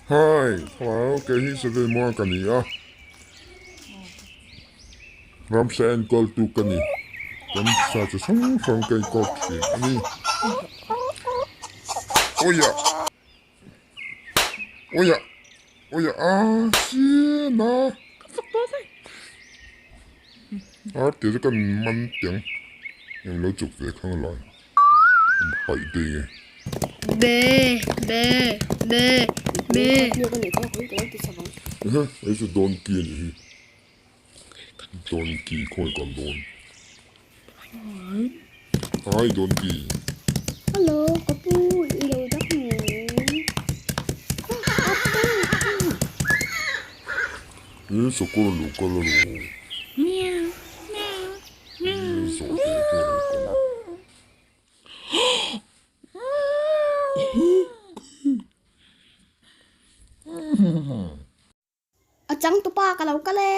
Hi, hello, kei hi Savel Muang ka ni a, ramsa enkawltu ka ni. Ramsa chi hrang hrang ka enkawl thin a ni. Awiah! Awiah! Awiah! Aa sian a! Ar te chu kan man teng eng lo chuk ve khang lai an paih daih nge. Be be be be. Ehe hei chu donkey a nih hi donkey khawi kan dawn hi donkey. Hello ka pu i lo dak nge. He sakawr a lo kal a lo. Zawhte pawh a lo kal a. A changtupa ka lo kal e.